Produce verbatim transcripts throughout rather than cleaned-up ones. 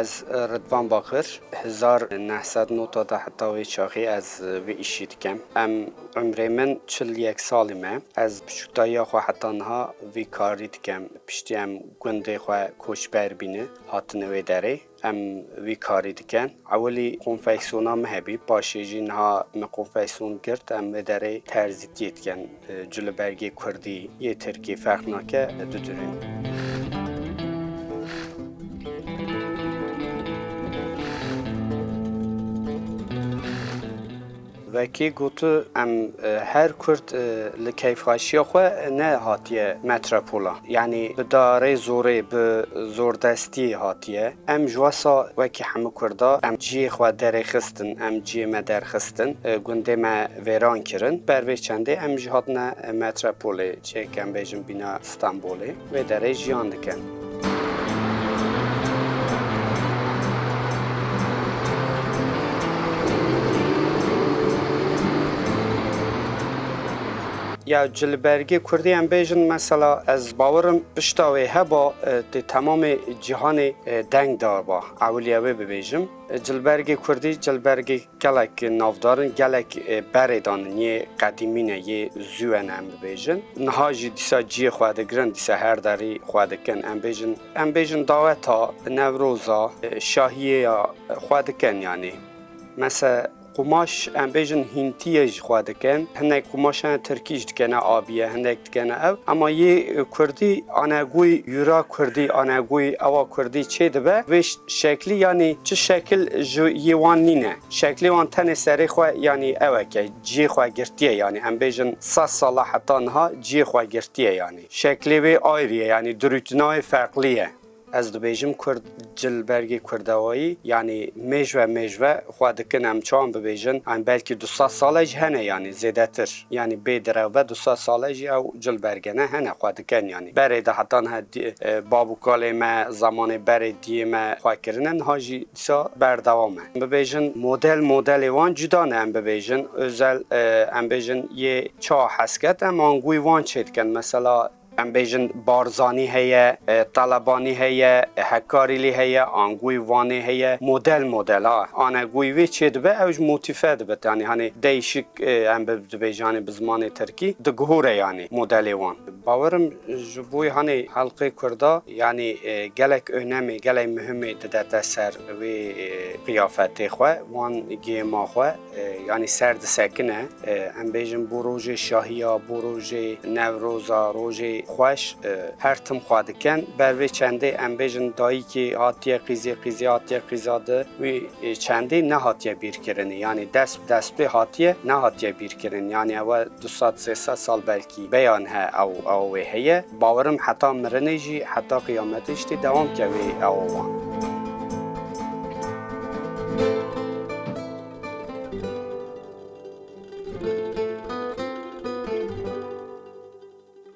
Ez, e, Ridvan Bakir, hezar neh sed nota de heta wê çaxê ez, e, vê îşî dikem. Em, umrê min çil yek salî me. Ez piçûkdayiya xwe heta niha vî karî dikem. Piştî em gundê xwe koçber bîne, hatine wê derê. Em vî karî dikin. Ewilî konfeksiyona min hebî, paşê jî niha min konfeksiyon girt, em vê derê terzîtiyê dikin. Cilibergê kurdî yê tirkî ferq nake, didurîn. Wekî gotu, em, e, her Kurd, e, li keyfxweşiya xwe ne hatiye metropola. Yanî bi darê zorê, bi zordestiyê hatiye. Em ji wesa wekî hemû Kurda, em cihê xwe derêxistin, em cihê me derxistin, e, gundê me vêran kirin. Ber vê çendê em jî hatine, e, metropolê, cihêk em bêjin bîna Stenbolê. Wê derê jiyan dikin. Ya cilibergê kurdî em bêjin, mesela ez bawerim pişta wê heba, e, di temamê cîhanê, e, deng daba. Ewiliya wê bibêjim. E, cilibergê kurdî, cilibergê gelek navdar in, gelek, e, berê dan in, yê qedîmî ne, yê zû ne em bibêjin. Niha jî dîsa cihê xwe digirin, dîsa her derî xwe dikin. Em bêjin, em bêjin daweta, Newroza, e, şahiyê ya xwe dikin yanî. Mese qumaş, em bêjin hîntiyê ji xwe dikin. Hinek qumaş hene tirkî jî dikene abiye, hinek dikene ev. Ema yê, e, kurdî, anegûyî, yura kurdî, anegûyî ewa kurdî çê dibe. Vê ş-, şeklî yanî çi şekil ji yê wan nîne. Şeklê wan tenê serê xwe, yanî ewek e, cihê xwe girtiye, yanî em bêjin sed sala heta niha cihê xwe girtiye, yanî şeklê wê ayrî ye, yanî dirûtina wê ferqlî ye. Ez dibêjim kurd, cilbergê kurdewayî, yanî mêj ve mêj ve xwe dikin, em çawan bibêjin, em belkî du sed sale jî hene, yanî zêdetir. Yanî bê direvbe du sed sale jî ew cilbergene hene xwe dikin, yanî berê de heta niha di-, e, bab û kalê me, zamanê berê diyê me xwe kirine, niha jî dîsa berdewam e. Bibêjin model modelê wan cuda ne, em bibêjin özel, e, em bêjin yê çawa hesket, em angûyî wan çêdikin. Mesela em bêjin Barzanî heye, e, Telebanî heye, e, Hekarîlî heye, angûyî Wanê heye, model model ha. Anegûyî wê çêdibe, ew ji motîfe dibit. Yanî hanê değişik, e, em bi, dibêjin, hanê bi zimanê tirkî, diguhure yanî modelê wan. Bawerim ji bo hanê helqê kurda, yanî, e, gelek önemê, gelek muhimê didete ser wê, e, qiyafetê xwe, wan gêma xwe, e, yanî ser disekine. E, em bêjin bo rojê şahiya, bo rojê Newroza, rojê xweş, e, her tim xwe dikin. Ber vê çendê em bêjin dayikê hatiye qîzê, qîzê hatiye qîza di, wî, e, çendê nehatiye bîrkirinê. Yanî dest bi dest pê hatiye, nehatiye bîrkirin. Yanî ew e du sed sê sed sal belkî beyan he ew, ew wê heye. Bawerim heta mirinê jî, heta qiyametê jî tê dewam ke wê ew wan.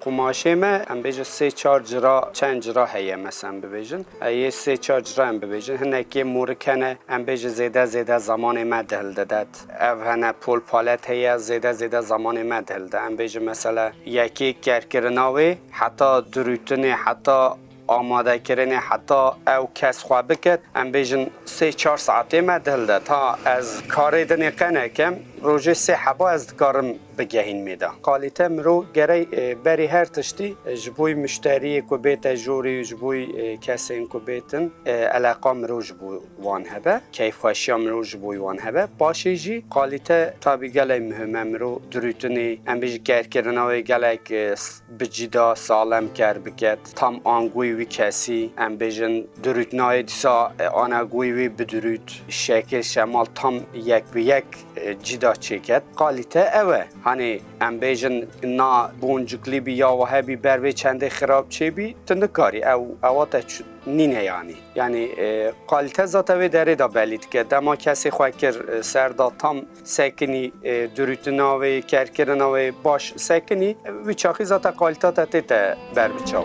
Qumaşê me, em bêjin sê çar cira, çend cira heye, mesen bibêjin. E, yê sê çar cira em bibêjin. Hinek yê morik hene, em bêjin zêde zêde zamanê me dihildidet. Ev hene pol palet heye, zêde zêde zamanê me dihilde. Em bêjin mesela yekê kerkirina wê, heta dirûtinê, heta amadekirinê, heta ew kes xwe biket, em bêjin sê çar saetê me dihilde. Ta ez karê dinê qe nekem, rojê sê heba ez dikarim bigehîn mêda. Kalîte mirov gerek, e, berî her tiştî, e, ji bo muşteriyê ku bête jorî, ji bo, e, kesên ku bêtin, e, eleqa mirov ji bo wan hebe, keyfxweşiya mirov ji bo wan hebe. Paşê jî kalîte tabî gelek muhim e, mirov dirûtinê, em bêjin kerkirina wê gelek, e, s-, bi cîda salem ker biket, tam angûyî wî kesî, em bêjin dirûtnayê dîsa, e, anagûyî wî bi dirût, şekil şemal tam yek bi yek, e, cîda çêket. Kalîte ew e. Hanê em bêjin na boncikli bî ya wahebî ber vê çendê xirab çêbî, tu nikarî ew, ewa te çi-, nîne yanî. Yanî, e, kalîte zate wê derê de belî dike. Dema kesê xwe kir, e, ser da tam sekinî, e, dirûtina wê, kerkirina wê baş sekinî, wî çaxî zate kalîta te tê te ber bi çav.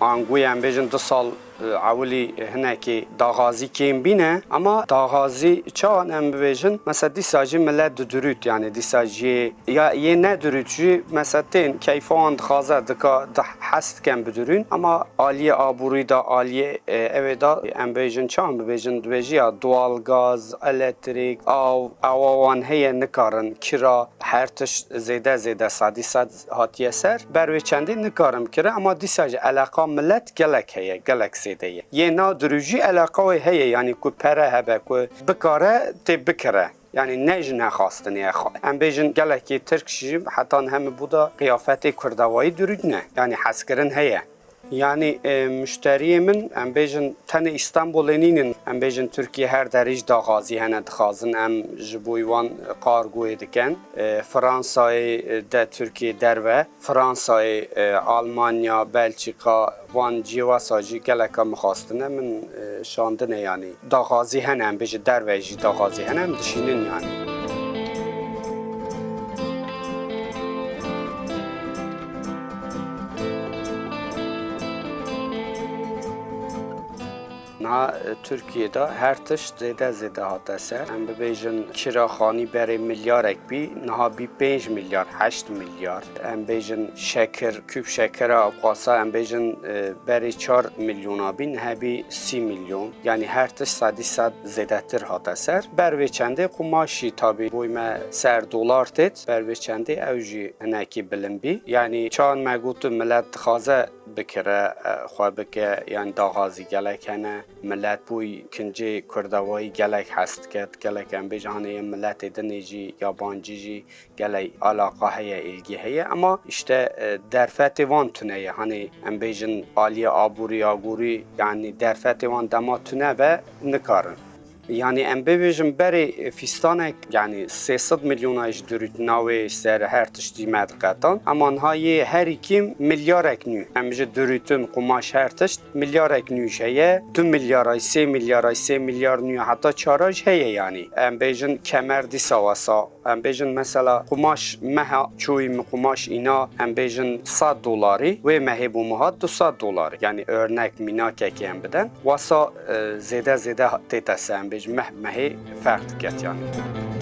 Angû em bêjin du sal Ewilî hinekî daxazî kêm bîne, ama daxazî çawan em bibêjin, mesela dîsa jî millet didirût, yani dîsa jî ya yê nedirût jî mesela tên keyfa wan dixwaze, dika di hes dikin bidirûn, ama aliyê aborî de, aliyê, e, ew ê de em bêjin çawan bibêjin, dibêjî ya doğalgaz, elektrîk, av, ewa wan heye nikarin, kira, her tişt zêde zêde sedî sed hatiye ser. Ber wê çendê nikarin bikire, ama dîsa jî eleqa millet gelek heye, gelek zêde ye. Yê nadirû jî eleqa wê heye, yanî ku pere hebe, ku bikare tê bikire. Yanî ne ji nexastinê ye. Em bêjin gelekî Tirk jî heta niha bû da qiyafetê kurdewayî dirût ne. Yanî hezkirin heye. Yanî, e, muşteriyê min, em bêjin, tenê Îstanbulê nînin, em bêjin, Tirkiye her derî jî daxazî hene, dixwazin em ji bo wan kargoyê dikin. E, Fransayê, e, de Tirkiye derve, Fransayê, e, Almanya, Belçîka, van cihê wesa jî geleka min xwastine, min, e, şandine, yanî daxazî hene, em bêjin, derve jî daxazî hene, em dişînin, yanî. Niha, e, Tirkiyê de her tişt zêde zêde hate ser. Em bibêjin kira xanî berê milyarek bî, niha bî pênc milyar, heşt milyar. Em bêjin şekir, küp şekera ewqasa em bêjin, e, berê çar milyona bî, niha bî sî milyon. Yanî her tişt sedî sed zêdetir hate ser. Ber vê çendê qumaş jî tabî boy me ser dolar têt. Ber vê çendê ew jî hinekî bilind bî. Yanî çawan me gotu millet dixwaze bikire, e, xwe bike, yanî daxazî gelek hene. Millet boy kincê kurdewayî gelek hes dike, gelek em bêjin hanê yê miletê dinê jî, yabancî jî gelek alaqa heye, ilgi heye. Ama işte, e, derfetê wan tune ye. Hanê em bêjin aliyê aborî, agorî, yanî derfetê wan dema tune be nikarin. Yanî em bibêjin berê fîstanek, yanî sê sed milyona jî dirût navê ser her tiştî me diqetan. Ama niha yê herî kêm milyarek nû. Em ji dirûtin qumaş her tişt milyarek nû jî heye. Du milyara, sê milyara, sê milyar nû heta çara jî heye yanî. Em bêjin kemer dîsa wesa. Em bêjin mesela qumaş meha çoyî min qumaş îna, em bêjin sed dolarî, wê mehê bû min hat du sed dolarî. Yanî örnek mînakekê em bidin. Wasa, e, zêde zêde tête ser, em bêjin meh mehê ferq diket yanî.